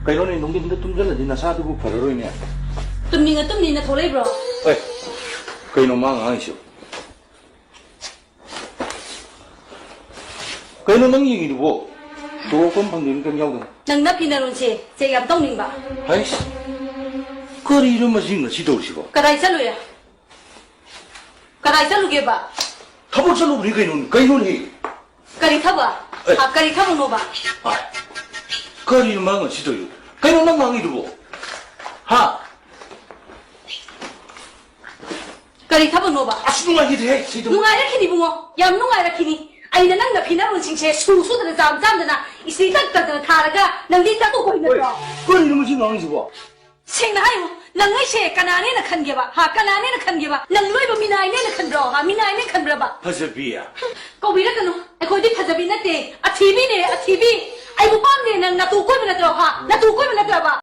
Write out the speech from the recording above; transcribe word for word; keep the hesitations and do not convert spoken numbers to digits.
ꯀꯩꯅꯣꯅꯦ, ꯅꯨꯡꯊꯤꯟꯗ ꯇꯨꯝꯁꯤꯜꯂꯗꯤ ꯅꯁꯥꯗꯨꯕꯨ ꯐꯔꯔꯣꯏꯅꯦ꯫ ꯇꯨꯝꯅꯤꯡꯉ ꯇꯨꯝꯅꯤꯡꯅ ꯊꯣꯛꯂꯛꯏꯕ꯭ꯔꯣ? ꯑꯦ, ꯀꯩꯅꯣ ꯃꯥ ꯉꯥꯡꯉꯤꯁꯤꯕꯣ? ꯀꯩꯅꯣ ꯅꯪ ꯌꯦꯡꯉꯤꯗꯨꯕꯣ? ꯇꯣꯂꯣꯞ ꯀꯔꯝ ꯐꯪꯗꯣꯏꯅꯣ ꯀꯩꯝ ꯌꯥꯎꯗꯅ? ꯅꯪ ꯅꯞꯄꯤ ꯅꯔꯣꯟꯁꯦ ꯆꯦꯛ ꯌꯥꯝ ꯇꯧꯅꯤꯡꯕ꯫ ꯍꯩꯁ, ꯀꯔꯤꯅꯣ ꯃꯁꯤ ꯉꯁꯤ ꯇꯧꯔꯤꯁꯤꯕꯣ? ꯀꯗꯥꯏ ꯆꯠꯂꯨꯏ? ꯀꯗꯥꯏ ꯆꯠꯂꯨꯒꯦꯕ? ꯊꯕꯛ ꯆꯠꯂꯨꯕꯅꯤ ꯀꯩꯅꯣꯅꯦ, ꯀꯩꯅꯣꯅꯦ? ꯀꯔꯤ ꯊꯕꯛ? ꯑꯦ꯫ ꯑ, ꯀꯔꯤ ꯊꯕꯛꯅꯣꯕ? ꯑ, ꯀꯔꯤꯅꯣ ꯃꯥ ꯉꯁꯤ ꯇꯧꯔꯤꯗꯨ? ꯀꯩꯅꯣ ꯅꯪ ꯉꯥꯡꯉꯤꯗꯨꯕꯣ? ꯍꯥ? ꯀꯔꯤ ꯊꯕꯛꯅꯣꯕ? ꯑꯁ, ꯅꯨꯡꯉꯥꯏꯈꯤꯗ꯭ꯔꯦꯍꯦ, ꯁꯤꯗ꯫ ꯅꯨꯡꯉꯥꯏꯔꯛꯈꯤꯅꯤ ꯏꯕꯨꯡꯉꯣ, ꯌꯥꯝ ꯅꯨꯡꯉꯥꯏꯔꯛꯈꯤꯅꯤ꯫ ꯑꯩꯅ ꯅꯪ ꯅꯐꯤ ꯅꯔꯣꯟꯁꯤꯡꯁꯦ ꯁꯨ ꯁꯨꯗꯅ ꯆꯥꯝ ꯆꯥꯝꯗꯅ ꯏꯁꯇ꯭ꯔꯤ ꯇꯛ ꯇꯛꯇꯅ ꯊꯥꯔꯒ ꯅꯪꯗꯤ ꯇꯛꯄ ꯍꯣꯏ, ꯀꯣꯏꯅꯗ꯭ꯔꯣ? ꯀꯔꯤꯅꯣ ꯃꯁꯤ ꯉꯥꯡꯉꯤꯁꯤꯕꯣ? ꯁꯦꯡꯅ ꯍꯥꯏꯌꯨ, ꯅꯪ ꯑꯩꯁꯦ ꯀꯅꯥꯅꯦꯅ ꯈꯟꯒꯦꯕ? ꯍꯥ, ꯀꯅꯥꯅꯦꯅ ꯈꯟꯒꯦꯕ? ꯅꯪ ꯂꯣꯏꯕ ꯃꯤꯅꯥꯏꯅꯦꯅ ꯈꯟꯕ꯭ꯔꯣ? ꯍꯥ, ꯃꯤꯅꯥꯏꯅꯦ ꯈꯟꯕ꯭ꯔꯕ? ꯐꯖꯕꯤ꯫ ꯀꯧꯕꯤꯔꯛꯀꯅꯨ, ꯑꯩꯈꯣꯏꯗꯤ ꯐꯖꯕꯤ ꯅꯠꯇꯦ, ꯑꯊꯤꯕꯤꯅꯦ, ꯑꯊꯤꯕꯤ꯫ ꯑꯩꯕꯨ ꯄꯥꯝꯗꯦ ꯅꯪ ꯅꯇꯨ ꯀꯣꯏꯕ ꯅꯠꯇ꯭ꯔꯣ? ꯍꯥ, ꯅꯇꯨ ꯀꯣꯏꯕ ꯅꯠꯇ꯭ꯔꯕ?